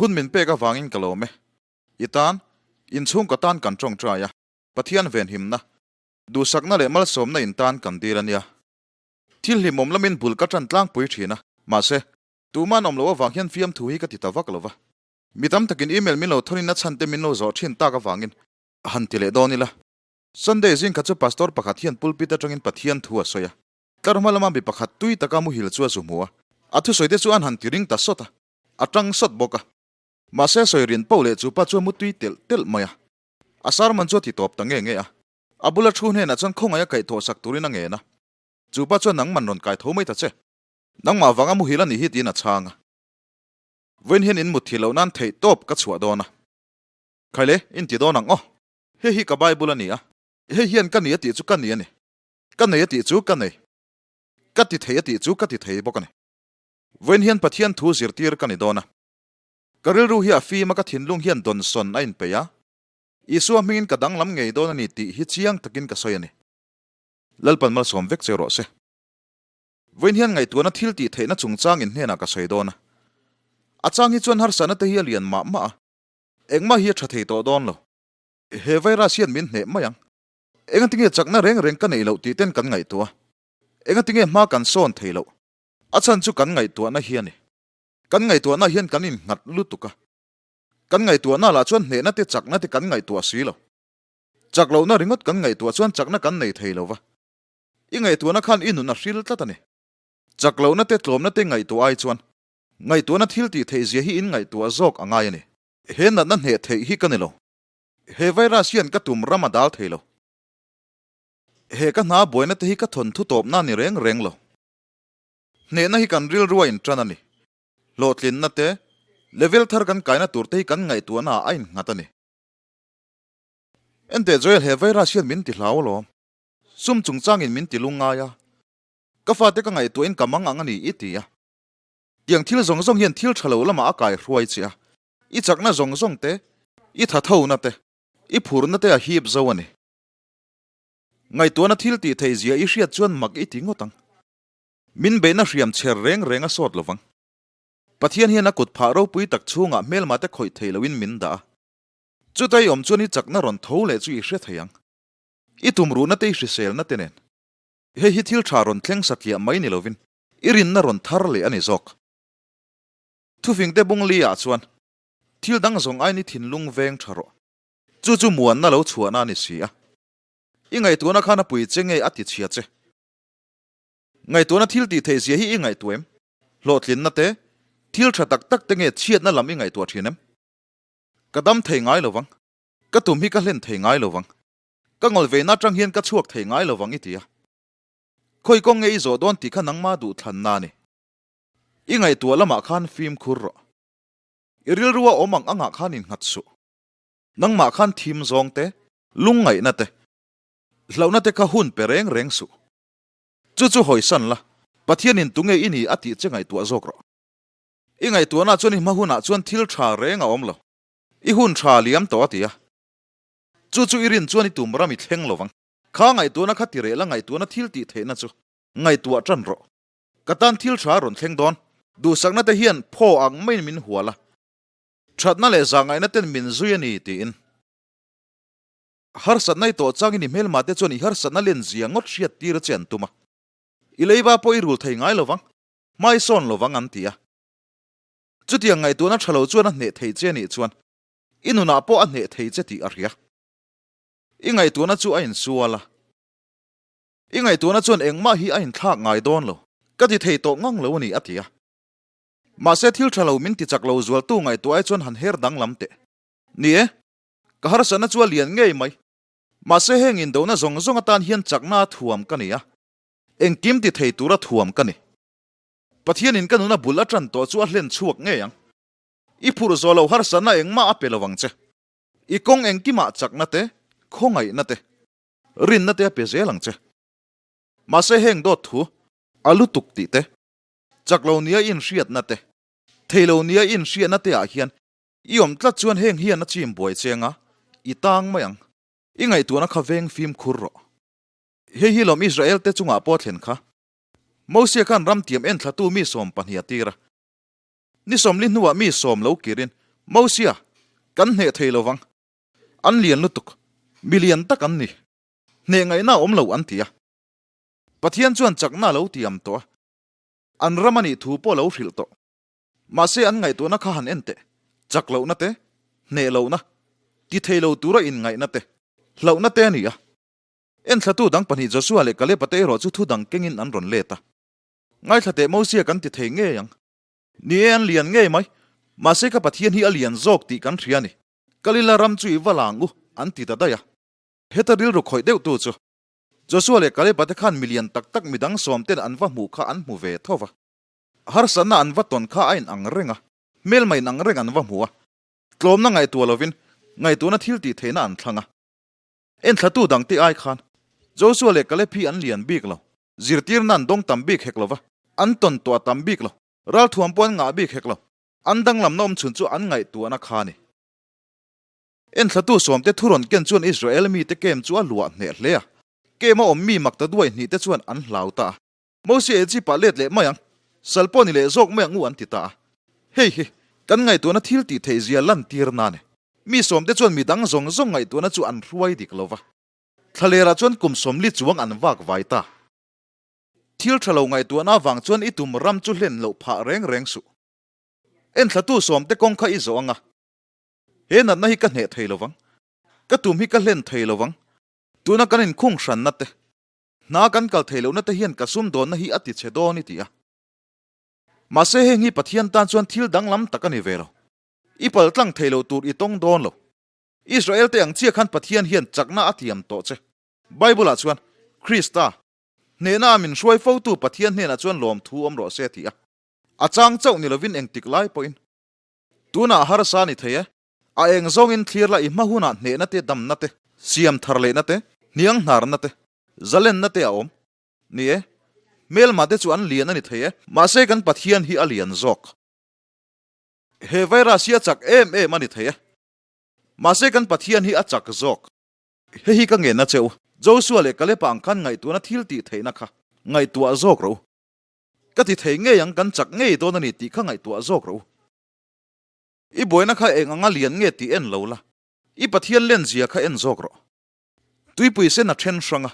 Hun min pek avangin ka lawm e. I tan, inchhungkaw tan kan tawngtai a, Pathian venhimna, duhsakna leh malsawmna in tan kan dil a nia. Thil hlimawm lamin bul ka tan tlangpui thin a, mahse, tuman awm loh avang hian fiamthu hi ka ti ta vak lo va. Mi tam takin email min lo thawnin a chhan te min lo zawh thin tak avangin han ti leh dawn ila. Sunday zing kha chu Pastor pakhat hian pulpit atangin Pathian thu a sawi a. Tlar hma lama mi pakhat tui taka muhil chu a zu hmu a, a thusawi te chu an han ti ring ta sawt a, a tang sawt bawk a. Mahse sawi rin poh leh chu pa chu a mu tui telh telh mai a. A sermon chu a ti tawp ta nge nge a. A bula thu hnenah chuan khawngaih a kaihthawh sak turin a ngen a. Chu pa chuan nangman rawn kai tho mai ta che. Nangmah vanga muhil a nih hi tiin a chhang a. Vawiin hian in mut thih loh nan theih tawp ka chhuah dawn a. Khaile, in ti dawn ang aw. Hei hi ka Bible a ni a. Hei hian ka ni a tih chu ka ni a ni. Ka nei a tih chu ka nei. Ka ti thei a tih chu ka ti thei bawk a ni. Vawiin hian Pathian thu zirtir ka ni dawn a. Ka rilru hi a fim a, ka thinlung hian dawnsawn a inpeih a. Isua hmingin ka danglam ngei dawn a ni tih hi chiang takin ka sawi a ni. Lalpan malsawm vek che rawh se. Vawiin hian ngaihtuahna thil tih theihna chungchang in hnenah ka sawi dawn a. A chang hi chuan harsatna te hi a lian mah mah a. Engmah hi a tha thei tawh dawn lo. He virus hian min hneh mai ang. Engatinge chakna reng reng ka neih loh tih ten kan ngaihtuah a. Engatinge hma kan sawn thei loh. A chhan chu kan ngaihtuahna hi a ni. Kan ngaihtuahna hian kan innghat lutuk a. Kan ngaihtuahna lah chuan hnehna te chakna te kan ngaihtuah si lo. Chak lohna ringawt kan ngaihtuah chuan chakna kan nei thei lo va. I ngaihtuahna khan i nun a hril tlat a ni. Chak lohna te tlawmna te ngaihtuah ai chuan ngaihtuahna thil tih theih zia hi in ngaihtuah zawk a ngai a ni. He natna hneh theih hi ka ni lo. He virus hian ka tum ram a dal thei lo. He ka hna buaina te hi ka thawn thu tawpna a ni reng reng lo. Hnehna hi kan rilru a intan a ni. Hlawhtlinna te, level thar kan kaina tur te hi kan ngaihtuahna ah a innghat a ni. Enteh Joel he virus hian min ti hlau alawm. Sum chungchangin min ti lungngai a. Ka fate ka ngaihtuahin ka mang ang a ni i ti a. Tiang thil zawng zawng hian thil tha lo lamah a kai hruai che a. I chakna zawng zawng te, i thathona te, i phurna te a hip zo a ni. Ngaihtuahna thil tih theih zia i hriat chuan mak i ti ngawt ang. Min beihna hriam chher reng reng a sawt lovang. Pathian hian a kut phah ropui tak chhungah hmelma te khawih thei loin min dah a. Chuta i awm chuan i chakna rawn tho leh chu i hre thei ang. I tumruhna te i hriselna te nen. Hei hi thil tha rawn thleng satliah mai ni lovin i rinna rawn thar leh a ni zawk. Thufingte bung li ah chuan thil dang zawng aiin i thinlung veng tha rawh. Chu chu muanna lo chhuahna a ni si a. I ngaihtuahna khan a pui che nge a ti chhia che. Ngaihtuahna thil tih theih zia hi i ngaihtuah em? Hlawhtlinna te, thil tha tak tak te nge chhiatna lam i ngaihtuah thin em? Ka dam thei ngai lo vang. Ka tum hi ka hlen thei ngai lo vang. Ka ngawl veina atang hian ka chhuak thei ngai lo vang i ti a. Khawi kawng nge i zawh dawn tih kha nangma duh thlanna a ni. I ngaihtuah lamah khan fimkhur rawh. I rilrua awm ang angah khan innghat suh. Nangmah khan thim zawng te, lungngaihna te, hlauhna te kha hun pe reng reng suh. Chu chu hawisan la, Pathianin tunge i ni a tih che ngaihtuah zawk rawh. I ngaihtuahna chuan i hma hunah chuan thil tha reng a awm lo. I hun tha liam tawh a ti a. Chu chu i rin chuan i tum ram i thleng lo vang. Kha ngaihtuahna kha ti reh la ngaihtuahna thil tih theihna chu ngaihtuah tan rawh. Ka tan thil tha rawn thleng dawn. Duhsakna te hian phaw ang maiin min hual a. Thatna leh zahngaihna ten min zui a ni tiin. Harsatna i tawh changin i hmelma te chuan i harsatna len zia ngawt hriat tir che an tum a. I leiba pawh i rul thei ngai lo vang, hmai sawn lo vang an ti a. Chutiang ngaihtuahna tha lo chuan a hneh thei che anih chuan i nunah pawh a hneh thei che tih a hria. I ngaihtuahna chu a insual a. I ngaihtuahna chuan engmah hi a inthlak ngai dawn lo. Ka ti thei tawh ngang lo a ni a ti a. Mahse thil tha lo min ti chak lo zualtu ngaihtuah ai chuan han her danglam teh. Ni e. Ka harsatna chu a lian ngei mai. Mahse heng indona zawng zawng atan hian chakna a thuam ka ni a, engkim ti thei tura thuam ka ni. Pathianin ka nuna bul a tan tawh chu a hlen chhuak ngei ang. I phurh zawh loh harsatna engmah a pe lo ang che. I kawng engkimah chakna te, khawngaihna te, rinna te a pe zel ang che. Mahse heng dawt thu, a lutuk tih te, chak lo nia inhriatna te, thei lo nia inhriatna te ah hian I awm tlat chuan heng hian a chim buai cheng a, i tang mai ang. I ngaihtuahna kha veng fimkhur rawh. Hei hi lawm Israel te chungah pawh a thlen kha. Mosia khan ram tiam enthlatu mi 12 a tir a. Ni 40 hnuah mi 10 lo kirin Mosia, kan hneh thei lo vang. An lian lutuk, mi lian tak an ni. Hneh ngaihna a awm lo an ti a. Pathian chuan chakna a lo tiam tawh a, an ram a nih thu pawh a lo hrilh tawh. Mahse an ngaihtuahna kha han en teh, chak lohna te, hneh lohna, ti thei lo tura inngaihna te, hlauhna te a ni a. Enthlatu dang pahnih Joshua leh Kaleba te erawh chu thu dang kengin an rawn let a. Ngaithla teh Mosia kan ti thei ngei ang. Ni e an lian ngei mai, mahse ka Pathian hi a lian zawk tih kan hria a ni. Kalila ram chu i va lang u, an ti ta daih a. Heta rilru khawih deuhtu chu Joshua leh Kaleba te khan milian tak tak midang sawm ten an va hmuh kha an hmu ve tho va. Harsatna an va tawn kha a inang reng a, hmelma inang reng an va hmu a. Tlawmna ngaihtuah lovin ngaihtuahna thil tih theihna an thlang a. Enthlatu dangte ai khan Joshua leh Kaleb hi an lian bik lo, zirtirna an dawng tam bik hek lo va, an tawn tuah tam bik lo, ralthuam pawh an ngah bik hek lo, an danglamna awm chhun chu an ngaihtuahna kha a ni. Enthlatu sawmte thu rawn ken chuan Israel mite kem chu a luah hneh hle a, kem a awm mi makta duai hnihte chuan an hlau ta a. Mosia Egypt ah let leh mai ang, sal pawh ni leh zawk mai ang u an ti ta a. Hei hi kan ngaihtuahna thil tih theih zia lantirna a ni. Mi sawmte chuan mi dang zawng zawng ngaihtuahna chu an hruai dik lo va. Thlalerah chuan kum 40 chuang an vak vai ta. Thil tha lo ngaihtuahna avang chuan i tum ram chu hlen loh phah reng reng suh. Enthlatu sawmte kawng kha i zawh ang a. He natna hi ka hneh thei lo vang. Ka tum hi ka hlen thei lo vang. Tuna kan inkhung hranna te, hna kan kal thei lohna te hian ka sumdawnna hi a ti chhe dawn i ti a. Mahse heng hi Pathian tan chuan thil danglam tak a ni ve lo. I paltlang thei lo tur i tawng dawn lo. Israel te ang chiah khan Pathian hian chakna a tiam tawh che. Bible ah chuan, Krista, hnehna a min hruai fotu Pathian hnenah chuan lawmthu awm rawh se a ti a. A chang chauh ni lovin engtik lai pawhin. Tunah harsa a ni thei e. A eng zawngin thlir la i hma hunah hnehna te, damna te, siam thar lehna te, hniang hnarna te, zalenna te a awm. Ni e, hmelma te chu an lian a ni thei e. Mahse kan Pathian hi a lian zawk. He virus hi a chak em em a ni thei e. Mahse kan Pathian hi a chak zawk. Hei hi ka ngenna che u. Joshua leh Kaleba ang khan ngaihtuahna thil tih theihna kha ngaihtuah zawk rawh u. Ka ti thei ngei ang kan chak ngei dawn a ni tih kha ngaihtuah zawk rawh u. I buaina kha eng anga lian nge tih en lo la, i Pathian len zia kha en zawk rawh. Tuipui sen a then hrang a,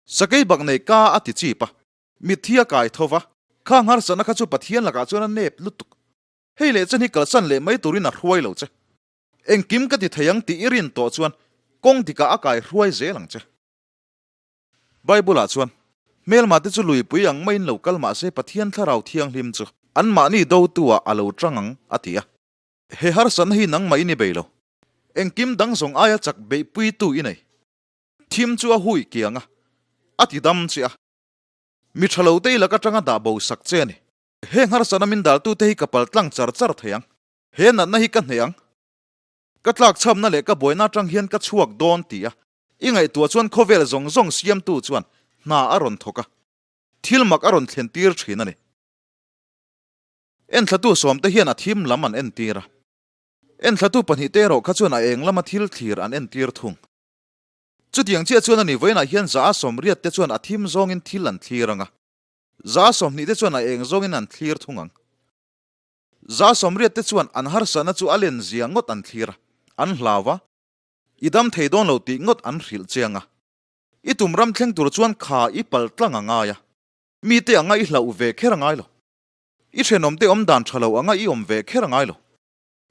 sakei bak nei ka a ti chip a, mitthi a kai tho va, khang harsatna kha chu Pathian lakah chuan a nep lutuk. Hei leh chen hi kalsan leh mai turin a hruai lo che. Engkim ka ti thei ang tih i rin tawh chuan kawng dikah a kai hruai zel ang che. Bible-ah chuan, Hmelmate chu luipui ang maiin lo kal mah se Pathian Thlarau Thianghlim chu anmahni dotu-ah a lo tang ang, a ti a. He harsatna hi nangmah in i bei lo. Engkim dang zawng aia chak beihpuitu i nei. Thim chu a hui kiang a, a ti dam che a. Mi tha lo te i lak atanga dah bo sak che a ni. Heng harsatna min daltute hi ka pal tlang char char thei ang. He natna hi ka hneh ang. Ka tlakchhamna leh ka buaina atang hian ka chhuak dawn, ti a. I ngaihtuah chuan khawvel zawng zawng siamtu chuan hna a rawn thawk a, thil mak a rawn thlen tir thin a ni. Enthlatu sawmte hian a thim lam an entir a, enthlatu pahnihte erawh kha chuan a eng lama thil thlir an entir thung. Chutiang chiah chuan a ni vawiinah hian za a sawmriatte chuan a thim zawngin thil an thlir ang a, za a sawmhnihte chuan a eng zawngin an thlir thung ang. Za a sawmriatte chuan an harsatna chu a len zia ngawt an thlir a, an hlau a, I dam thei dawn lo tih ngawt an hrilh che anga. I tum ram thleng tur chuan kha i pal tlang a ngai a. Mite anga i hlauh ve kher a ngai lo. I thenawmte awm dan tha lo anga i awm ve kher a ngai lo.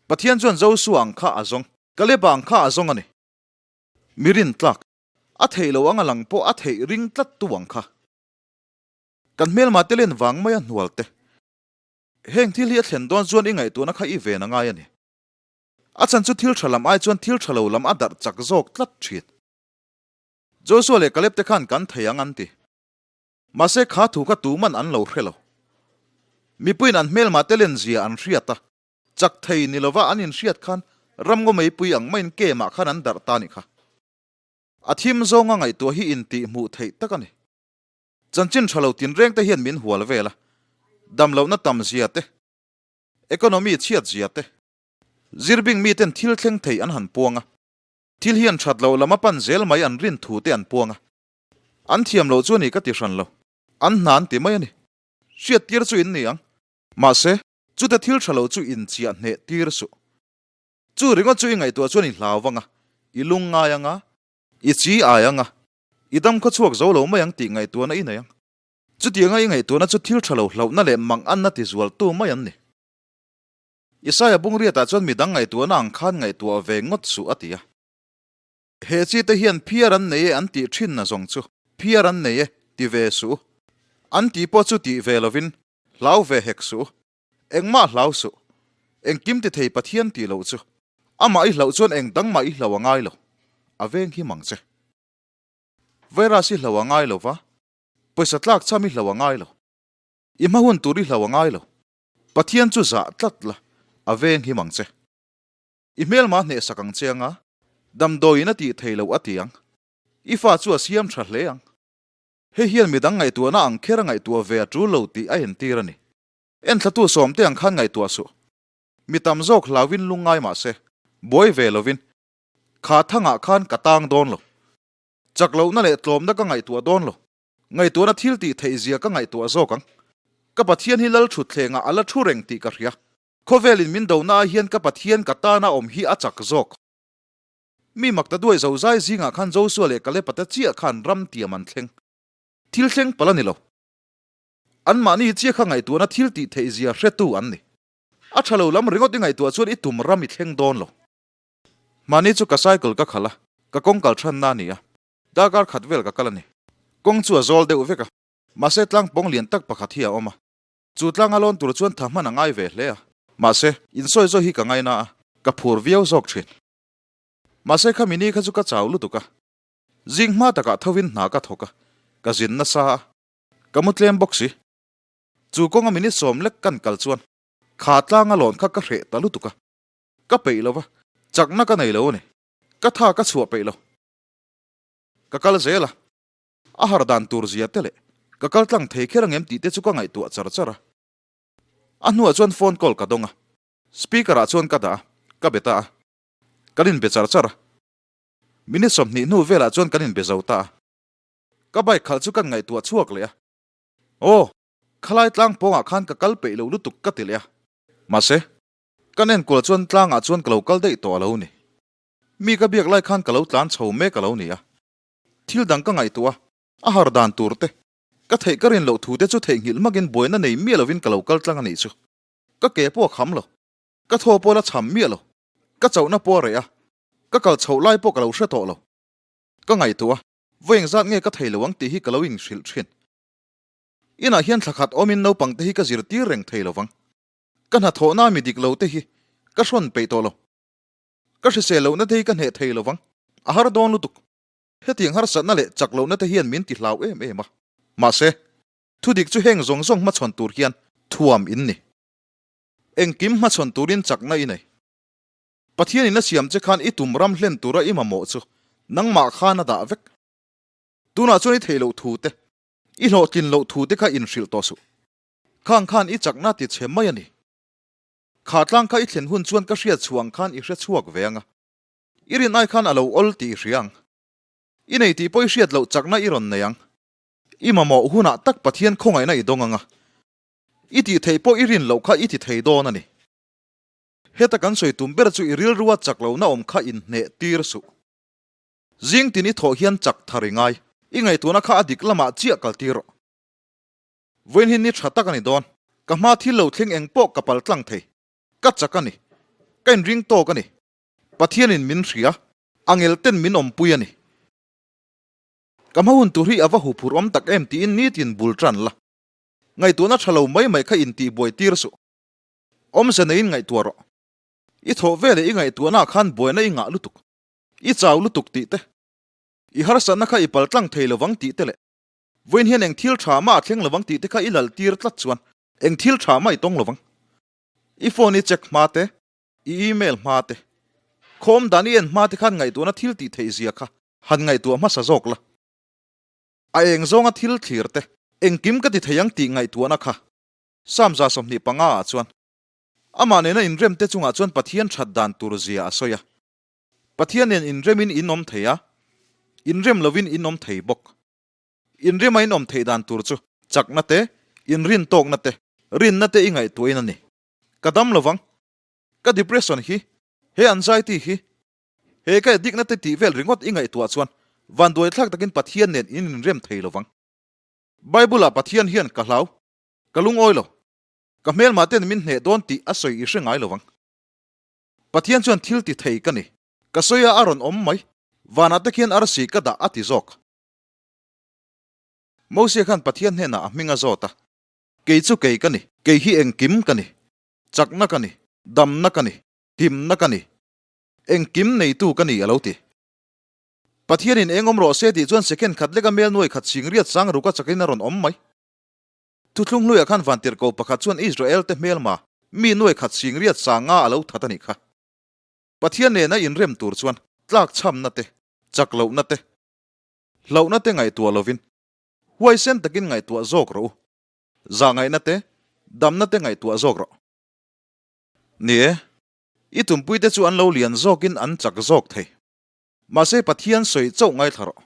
Pathian chuan Josua ang kha a zawng, Kaleba ang kha a zawng a ni. Mi rintlak, a theih lo anga lang pawh a theih ring tlat tu ang kha. Kan hmelma te len vang mai a hnual te. Heng thil hi a thlen dawn chuan i ngaihtuahna kha i ven a ngai a ni. A chan chu thil tha lam ai chuan thil tha lo lam a darh chak zawk tlat thin. Joshua leh Caleb te khan kan thei ang an ti. Mahse kha thu kha tuman an lo hre lo. Mipuiin an hmelmah te len zia an hriat a, chak thei ni lova an inhriat khan ramngaw meipui ang maiin kemah khan an darh ta ni kha. A thim zawnga ngaihtuah hi intih hmuh theih tak a ni. Chanchin tha lo tinreng te hian min hual vel a, damlohna tam zia te, economy chhiat zia te, Zirbing miten thil thleng thei an han puang a, thil hi an that loh lam a pan zel mai an rin thu te an puang a. An thiam loh chu a ni ka ti hran lo, an hna an ti mai a ni. Hriattir chu in ni ang. Mahse, chuta thil tha lo chu inchiah hneh tir suh. Chu ringawt chu i ngaihtuah chuan i hlau vang a, i lung ngai ang a, i chi ai ang a, i dam khaw chhuak zo lo mai ang tih ngaihtuahna i nei ang. Chutianga i ngaihtuahna chu thil tha lo hlauhna leh mang anna ti zualtu mai an ni. Isaia bungriatah chuan midang ngaihtuahna ang khan ngaihtuah ve ngawt suh a ti a. He chi te hian phiar an nei e an tih thin na zawng chu phiar an nei e ti ve suh u. An tih pawh chu tih ve lovin hlau ve hek suh u. Engmah hlau suh. Engkim ti thei Pathian tih loh chu amah i hlauh chuan eng dang mah i hlau a ngai lo. A veng hi mang che. Virus i hlau a ngai lo va, pawisa tlak cham i hlau a ngai lo. I hma hun tur i hlau a ngai lo. Pathian chu zah tlat la, a veng hi mang che. I hmelma hnehsak ang che anga, damdawiin a tih thei loh a ti ang. I fa chu a siam tha hle ang. Hei hian midang ngaihtuahna ang kher a ngaihtuah ve a tul lo tih a entir a ni. Enthlatu sawmte ang khan ngaihtuah suh. Mi tam zawk hlauin lungngai mah se, buai ve lovin, Kha thangah khan ka tang dawn lo. Chak lohna leh tlawmna ka ngaihtuah dawn lo. Ngaihtuahna thil tih theih zia ka ngaihtuah zawk ang. Ka Pathian hi lal thutthlengah a la thu reng tih ka hria. Khawvelin min donaah hian ka Pathian ka tana awm hi a chak zawk. Mi mak ta duai zozai zingah khan Josua leh Kaleba te chiah khan ram tiam an thleng. Thil thleng palh a ni lo. Anmahni chiah kha ngaihtuahna thil tih theih zia hretu an ni. A tha lo lam ringawt i ngaihtuah chuan i tum ram i thleng dawn lo. Mahni chu ka cycle ka khalh a, ka kawng kal thanna a ni a. Darkar khat vel ka kal a ni. Kawng chu a zawl deuh vek a, mahse tlang pawng lian tak pakhat hi a awm a. Chu tlang a lawn tur chuan tha hman a ngai ve hle a. Mahse, insawi zawh hi ka ngaina a, ka phur viau zawk thin. Mahse kha mini kha chu ka chau lutuk a. Zing hma takah thovin hna ka thawk a, ka zin nasa a, ka mu tlem bawk si. Chu kawnga minute sawm lek kan kal chuan kha tlang a lawn kha ka hreh ta lutuk a. Ka peih lo va, chakna ka nei lo a ni. Ka tha ka chhuah peih lo. Ka kal zel a. A har dan tur zia te leh ka kal tlang thei kher angem tih te chu ka ngaihtuah char char a. A hnuah chuan phone call ka dawng a, speaker ah chuan ka dah a, ka be ta a. Kan inbe char char a. Minute 20 hnu velah chuan kan inbe zo ta a. Ka bike khalh chu kan ngaihtuah chhuak leh a. Aw, khalai tlang pawngah khan ka kal peih lo lutuk ka ti leh a. Mahse, kan enkual chuan tlangah chuan ka lo kal daih tawh a lo ni. Mi ka biak lai khan ka lo tlan chho mek a lo ni a. Thil dang ka ngaihtuah a, a har dan tur te, ka theih ka rin loh thu te chu theihnghilh hmakin buaina nei miah lovin ka lo kal tlang a nih chu. Ka ke pawh a kham lo, ka thaw pawh la cham miah lo, ka chauhna pawh a reh a, ka kal chhoh lai pawh ka lo hre tawh lo. Ka ngaihtuah a, vawi engzat nge ka thei lo ang tih hi ka lo inhrilh thin. Inah hian thla khat awmin naupang te hi ka zirtir reng thei lovang. Ka hnathawhna mi dik lo te hi ka hrawn peih tawh lo. Ka hrisel lohna te hi ka hneh thei lovang, a har dawn lutuk. Hetiang harsatna leh chak lohna te hian min ti hlau em em a. Mahse, thudik chu heng zawng zawng hmachhawn tur hian thuam in ni. Engkim hmachhawn turin chakna i nei. Pathianin a siam che khan i tum ram hlen tura i mamawh chu nangmah khan a dah vek. Tunah chuan i theih loh thu te, i hlawhtlin loh thu te kha inhrilh tawh suh. Khang khan i chakna ti chhe mai a ni. Kha tlang kha i thlen hun chuan ka hriat chhuah ang khan i hre chhuak ve ang a. I rin ai khan a lo awl tih i hria ang. I nei tih pawh i hriat loh chakna i rawn nei ang. I mamawh hunah tak Pathian khawngaihna i dawng ang a. I tih theih pawh i rin loh kha i ti thei dawn a ni. Heta kan sawi tum ber chu i rilrua chak lohna awm kha inhneh tir suh. Zing tin i thawh hian chak thar i ngai. I ngaihtuahna kha a dik lamah chiah kal tir rawh. Vawiin hi ni tha tak a ni dawn. Ka hma thil lo thleng eng pawh ka pal tlang thei. Ka chak a ni. Ka inring tawk a ni. Pathianin min hria, angel ten min awmpui a ni. Ka hma hun tur hi a va huphurh awm tak em tiin nitin bul tan la. Ngaihtuahna tha lo mai mai kha intihbuai tir suh. Awmze neiin ngaihtuah rawh. I thawh veleh i ngaihtuahnaah khan buaina i ngah lutuk. I chau lutuk tih te. I harsatna kha i pal tlang thei lovang tih te leh. Vawiin hian eng thil tha mah a thleng lovang tih te kha i lal tir tlat chuan eng thil tha mah i tawng lovang. I phone i check hma te, i email hma te, khawm dan i en hma te khan ngaihtuahna thil tih theih zia kha han ngaihtuah hmasa zawk la. A eng zawnga thil thlir te, engkim ka ti thei ang tih ngaihtuahna kha Psalm 25 ah chuan amah nena inrem te chungah chuan Pathian that dan tur zia a sawi a. Pathian nen inremin in awm thei a, inrem lovin in awm thei bawk. Inrema in awm theih dan tur chu chakna te, inrintawkna te, rinna te i ngaihtuahin a ni. Ka dam lovang. Ka depression hi. He anxiety hi he ka addict na te tih vel ringawt i ngaihtuah chuan vanduaithlak takin Pathian nen in inrem thei lovang. Bible ah Pathian hian ka hlau, ka lungawi lo, ka hmelmah ten min hneh dawn tih a sawi i hre ngai lovang. Pathian chuan thil ti thei ka ni, ka sawi a a rawn awm mai, vanah te khian arsi ka dah a ti zawk. Mosia khan Pathian hnenah a hming a zawt a, Kei chu kei ka ni, kei hi engkim ka ni, chakna ka ni, damna ka ni, hlimna ka ni, engkim neitu ka ni a lo ti. Pathianin eng awm rawh se tih chuan second khat leka mel nuai khat singriat sang ruka chakin a rawn awm mai. Thuthlung hluiah khan vantirhko pakhat chuan Israel-te hmelma mi nuai khat singriat sanga a lo that a nih kha. Pathian nena inrem tur chuan tlakchhamna te, chak lohna te, hlauhna te ngaihtuah lovin huaisen takin ngaihtuah zawk rawh u. Zahngaihna te, damna te ngaihtuah zawk rawh. Ni e, i tumpuite chu an lo lian zawkin an chak zawk thei. Mahse Pathian sawi chauh ngaithla rawh.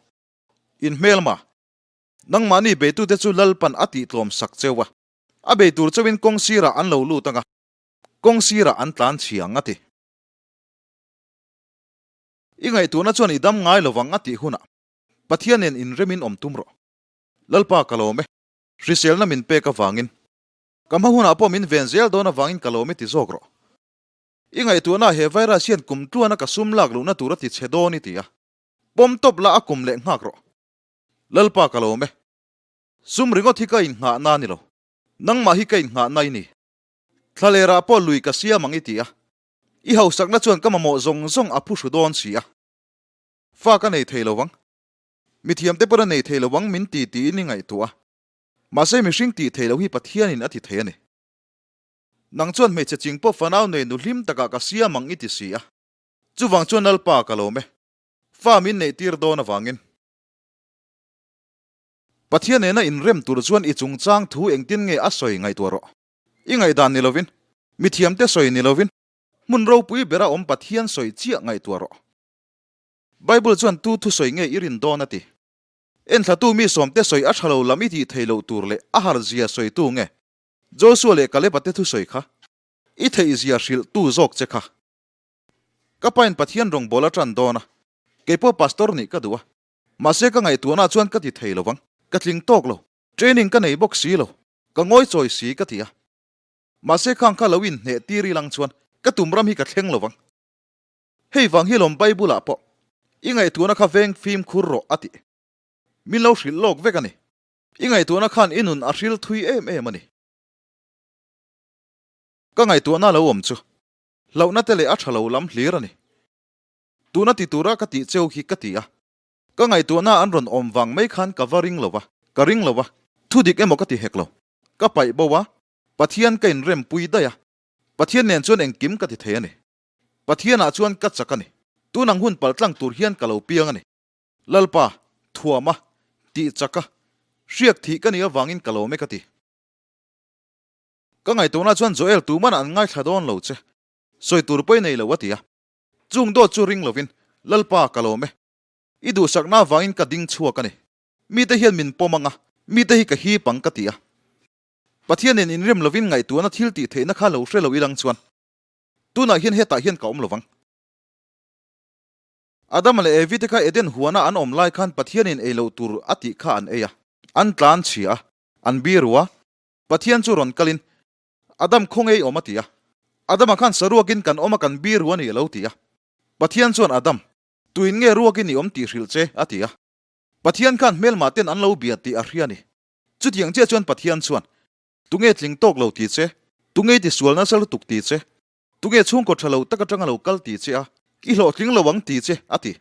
In hmelma, nangmahni beitute chu Lalpan a tihtlawm sak cheu a, a bei tur chauhin kawng sirah an lo lut ang a, kawng sirah an tlan chhia ang a ti. I ngaihtuahna chuan i dam ngai lovang a tih hunah Pathian nen inremin awm tum rawh. Lalpa ka lawm e, hriselna min pek avangin. Ka hma hunah pawh min ven zel dawn avangin ka lawm e ti zawk rawh. I ngaihtuahna he virus hian kum tluana ka sum lak luhna tur a ti chhe dawn i ti a. Pawm tawp la a kum leh nghak rawh. Lalpa ka lawm e. Sum ringawt hi ka innghahna a ni lo. Nangmah hi ka innghahna i ni. Thlalerah pawh lui ka siam ang i ti a. I hausakna chuan ka mamawh zawng zawng a phuhru dawn si a. Fa ka nei thei lo ang. Mithiamte pawh a nei thei lo ang min ti tiin i ngaihtuah a. Mahse mihring tih thei lo hi Pathianin a ti thei a ni. Nang chuan hmeichhe ching pawh fanau nei nu hlim takah ka siam ang i ti si a. Chuvang chuan Lalpa ka lawm e. Fa min neih tir dawn avangin. Pathian nena inrem tur chuan i chungchang thu engtin nge a sawi ngaihtuah rawh. I ngaihdan ni lovin, mithiamte sawi ni lovin, hmun ropui bera awm Pathian sawi chiah ngaihtuah rawh. Bible chuan tu thusawi nge i rin dawn a ti. Enthlatu mi sawmte sawi a tha lo lam i tih theih loh tur leh a har zia sawitu nge Joshua leh Kaleba te thusawi kha i theih zia hrilh tu zawk che kha. Ka pain Pathian rawngbawl a tan dawn a, kei pawh pastor nih ka duh a, mahse ka ngaihtuahna chuan ka ti thei lovang, ka tling tawk lo, training ka nei bawk si lo, ka ngawi chawi si ka ti a. Mahse khang kha lo inhneh tir ilang chuan ka tum ram hi ka thleng lovang. Hei vang hi lawm Bible ah pawh i ngaihtuahna kha veng fimkhur rawh a tih. Min lo hrilh lawk vek a ni. I ngaihtuahna khan i nun a hril thui em em a ni. Ka ngaihtuahna lo awm chu hlauhna te leh a tha lo lam hlir a ni. Tuna ti tura ka tih cheu hi ka ti a. Ka ngaihtuahna an rawn awm vang mai khan ka va ring lo va, ka ring lo va, thu dik emaw ka ti hek lo. Ka paih bo a, Pathian ka inrempui daih a, Pathian nen chuan engkim ka ti thei a ni. Pathianah chuan ka chak a ni. Tun ang hun paltlang tur hian ka lo piang a ni. Lalpa, thuama, tih chaka, hriak thih ka nih avangin ka lawm e ka ti. Ka ngaihtuahna chuan Joel tuman an ngaithla dawn lo che, sawi tur pawh i nei lo a ti a. Chung dawt chu ring lovin, Lalpa, ka lawm e. I duhsakna avangin ka ding chhuak a ni. Mite hian min pawm ang a, mite hi ka hip ang ka ti a. Pathianin inrem lovin ngaihtuahna thil tih theihna kha lo hre lo ilang chuan tunah hian hetah hian ka awm lovang. Adama leh Evi te kha Eden huana an awm lai khan Pathianin ei loh tur a tih kha an ei a. An tlan chhia a, an biru a, Pathian chu rawn kalin, Adam khaw ngei awm a ti a. Adama khan saruakin kan awm a kan biru a ni a lo ti a. Pathian chuan Adam, tuin nge ruakin i awm tih hrilh che a ti a. Pathian khan hmelmah ten an lo bia tih a hria a ni. Chutiang chiah chuan Pathian chuan, Tunge tling tawk lo ti che? Tunge i tisual nasa lutuk ti che? Tunge chhungkaw tha lo tak atanga lo kal ti che a, i hlawhtling lo ang ti che, a ti.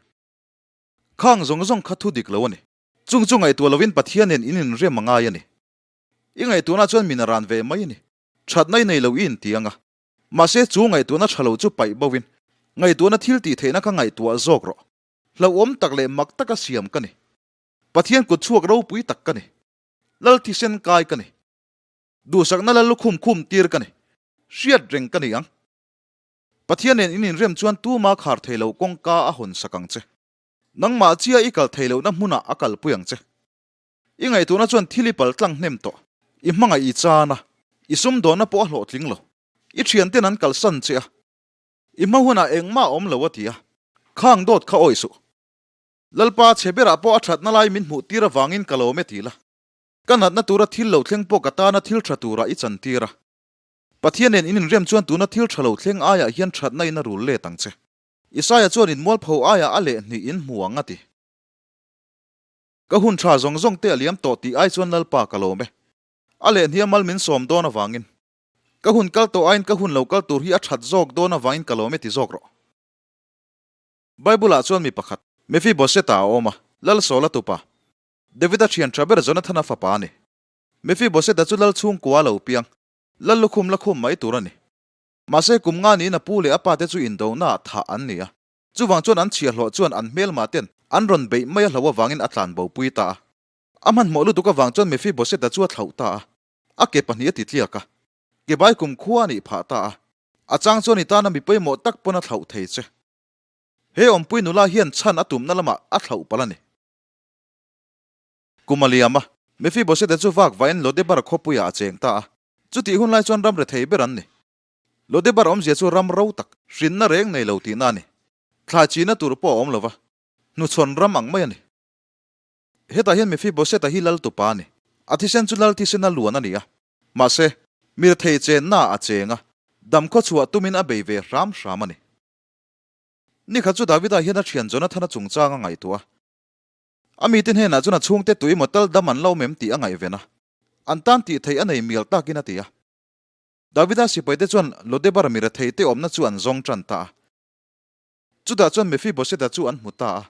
Khang zawng zawng kha thu dik lo a ni. Chung chu ngaihtuah lovin Pathian nen in inrem a ngai a ni. I ngaihtuahna chuan min a ran ve mai a ni. Thatna i nei lo i inti ang a. Mahse chu ngaihtuahna tha lo chu paih bo in, ngaihtuahna thil tih theihna kha ngaihtuah zawk rawh. Hlauhawm tak leh mak taka siam ka ni. Pathian kut chhuak ropui tak ka ni. Lal thisen kai ka ni. Duhsakna lal lukhum khum tir ka ni. Hriat reng ka ni ang. Pathian nen in inrem chuan tuma khar thei lo kawngka a hawn sak ang che. Nangmah chia i kal thei lohna hmunah a kalpui ang che. I ngaihtuahna chuan thil i pal tlang hnem tawh. I hmangaih i chan a, i sumdawnna pawh a hlawhtling lo. I thianten an kalsan che a. I hma hunah engmah a awm lo a ti a, khang dawt kha awih suh. Lalpa chhe berah pawh a thatna lai min hmuh tir avangin ka lawm e ti la. Ka natna tura thil lo thleng pawh ka tana thil tha turah i chantir a. Pathian nen in inrem chuan tuna thil tha lo thleng aiah hian thatna in a rul let ang che. Isaia chuan in mualpho aiah a leh hnih in hmu ang a ti. Ka hun tha zawng zawng te a liam tawh tih ai chuan Lalpa ka lawm e. A leh hnih a mal min sawm dawn avangin. Ka hun kal tawh aiin ka hun lo kal tur hi a that zawk dawn avangin ka lawm e ti zawk rawh. Bible-ah chuan mi pakhat, Mephibosheth-a a awm a, Lal Saul-a tupa, David-a thian tha ber Jonathan-a fapa a ni. Mephibosheth-a chu lal chhungkua a lo piang, lal lukhum la khum mai tur a ni. Mahse kum nga niin a pu leh a pate chu indonaah thah an ni a, chuvang chuan an chhiahhlawh chuan an hmelma ten an rawn beih mai a hloh avangin a tlanbopui ta a. A hmanhmawh lutuk avang chuan Mephibosheth-a chu a thlauh ta a, a ke pahnih a ti tliak a, ke bai kum khua a nih phah ta a. A chang chuan i tana mi pawimawh tak pawn a thlauh thei che. He awmpui nula hian chhan a tumna lamah a thlauh palh a ni. Kum a liam a, Mephibosheth-a chu vak vain Lodebar khawpuiah a cheng ta a. Chutih hun lai chuan ram rethei ber an ni. Lodebar awmzia chu ram ro tak, hrinna reng nei lo tihna a ni. Thlai chihna tur pawh a awm lo va, hnuchhawn ram ang mai a ni. Hetah hian Mephibosheth-a hi lal tupa a ni. A thisen chu lal thisena luan a ni a. Mahse, mirthei chennaah a cheng a, damkhaw chhuah tumin a bei ve hram hram a ni. Nikhat chu Davida hian a thian Jonathana chungchang a ngaihtuah a. A mite hnenah chuan a chhungte tui emaw tal dam an lo awm em tih a ngaihven a, an tan tih theih a nei mial takin a ti a. Davida sipaite chuan Lodebar mirethei te awmna chu an zawng tan ta a. Chutah chuan Mephibosheth-a chu an hmu ta a,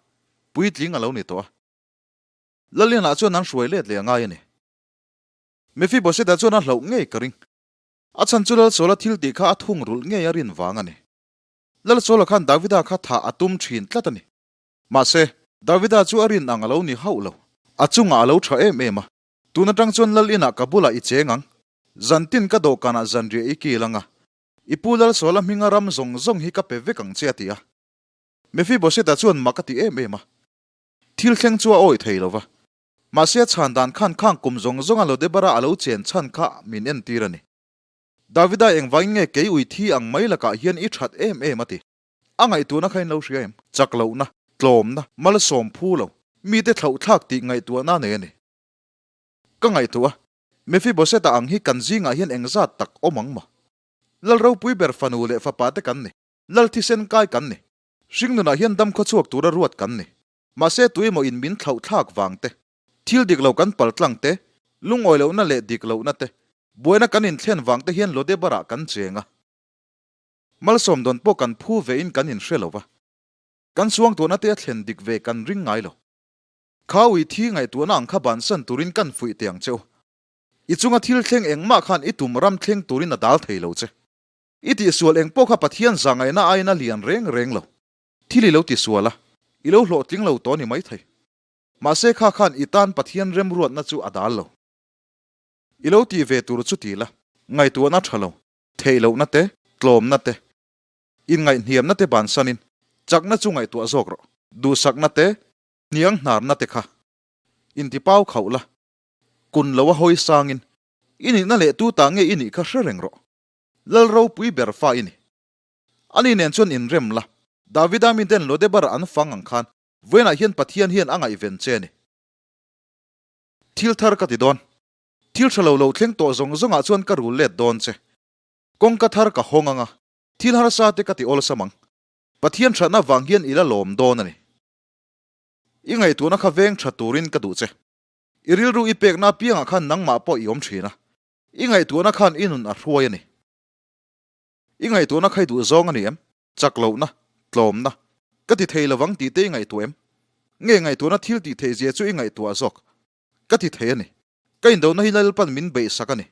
puitling a lo ni tawh a. Lalianah chuan an hruai let leh a ngai a ni. Mephibosheth-a chuan a hlauh ngei ka ring. A chhan chu Lalsawla thil tih kha a thung rulh ngei a rin vang a ni. Lalsawla khan Davida kha thah a tum thin tlat a ni. Mahse, Davida chu a rin ang a lo ni hauh lo. A chungah a lo tha em em a. Tun atang chuan Lal inah ka bulah i cheng ang. Zantin ka dawhkanah zanriah i kil ang a. I pu Lalsawla hminga ram zawng zawng hi ka pe vek ang che a ti a. Mephibosheth-a chuan mak a ti em em a. Thil thleng chu a awih thei lo va. Mahse a chhan dan khan khang kum zawng zawnga Lodebara a lo chen chhan kha min entir a ni. Davida engvangin nge kei ui thi ang mai lakah hian i that em em a ti. A ngaihtuahna kha in lo hria em? Chak lohna, tlawmna, malsawm phu lo, mite thlauhthlak tih ngaihtuahna a nei a ni. Ka ngaihtuah a, Mephibosheth-a ang hi kan zingah hian engzat tak awm ang maw? Lal ropui ber fanu leh fapa te kan ni. Lal thisen kai kan ni. Hringnunah hian dam khawchhuak tura ruat kan ni. Mahse tuemaw in min thlauhthlak vang te, thil dik lo kan pal tlang te, lungawi lohna leh dik lohna te, buaina kan inthlen vang te hian Lodebar-ah kan cheng a. Malsawm dawn pawh kan phu ve in kan inhre lo va. Kan suangtuahna te a thlen dik ve kan ring ngai lo. Kha ui thi ngaihtuahna ang kha bansan turin kan fuih teh ang che u. I chunga thil thleng engmah khan i tum ram thleng turin a dal thei lo che. I tihsual eng pawh kha Pathian zahngaihna aiin a lian reng reng lo. Thil i lo tisual a, i lo hlawhtling lo tawh a ni maithei. Mahse kha khan i tan Pathian remruatna chu a dal lo. I lo tih ve tur chu ti la, ngaihtuahna tha lo, theih lohna te, tlawmna te, inngaihhniamna te bansanin chakna chu ngaihtuah zawk rawh. Duhsakna te, hniang hnarna te kha intipau khauh la, kun lo a hawi sangin i nihna leh tu ta nge i nih kha hre reng rawh. Lal ropui ber fa i ni. Ani nen chuan inrem la, Davida miten Lodebar an fang ang khan vawiinah hian Pathian hian a ngaihven che a ni. Thil thar ka ti dawn. Thil tha lo lo thleng tawh zawng zawngah chuan ka rul let dawn che. Kawngka thar ka hawng ang a, thil harsa te ka ti awlsam ang. Pathian thatna vang hian i la lawm dawn a ni. I ngaihtuahna kha veng tha turin ka duh che. I rilru i pekna apiangah khan nangmah pawh i awm thin a, i ngaihtuahna khan i nun a hruai a ni. I ngaihtuahna kha i duh zawng a ni em? Chak lohna, tlawmna, ka ti thei lovang tih te i ngaihtuah em? Nge ngaihtuahna thil tih theih zia chu i ngaihtuah zawk? Ka ti thei a ni. Ka indohna hi Lalpan min beihsak a ni.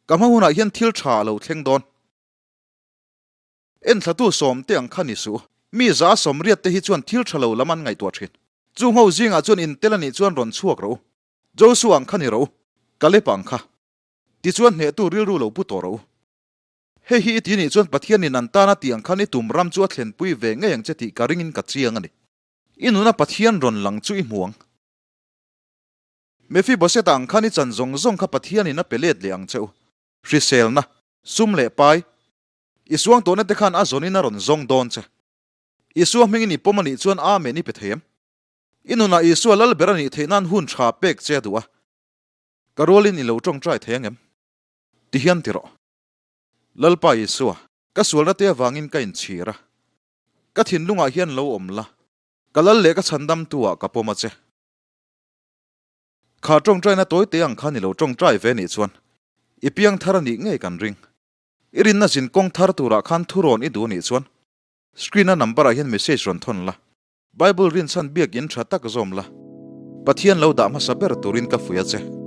Ka hma hunah hian thil tha a lo thleng dawn. Enthlatu sawmte ang kha ni suh. Mi za sawmriat te hi chuan thil tha lo lam an ngaihtuah thin. Chung ho zingah chuan intel a nih chuan rawn chhuak rawh u. Joshua ang kha ni rawh u. Kalep ang kha. Tichuan hnehtu rilru lo pu tawh rawh u. Hei hi i ti nih chuan Pathianin an tana tih ang khan i tum ram chu a thlenpui ve ngei ang che tih ka ringin ka chiang a ni. I nuna Pathian rawn lang chu i hmu ang. Mephibosheth-a ang khan i chan zawng zawng kha Pathianin a pe let leh ang che u. Hriselna, sum leh pai. I suangtuahna te khan a zawnin a rawn zawng dawn che. Isua hmingin i pawm a nih chuan Amen i pe thei em? I nunah Isua lal ber a nih theih nan hun tha pek che a duh a. Ka rualin i lo tawngtai thei ang em? Ti hian ti rawh. Lalpa Isua, ka sualna te avangin ka inchhir a. Ka thinlungah hian lo awm la, ka lal leh ka chhandamtu ah ka pawm a che. Kha tawngtaina tawi te ang khan i lo tawngtai ve nih chuan i piang thar a nih ngei kan ring. I rinna zin kawng thar turah khan thurawn i duh nih chuan screen a number ah hian message rawn thawn la. Bible rinchhan biakin tha tak zawm la, Pathian lo dah hmasa ber turin ka fuih a che.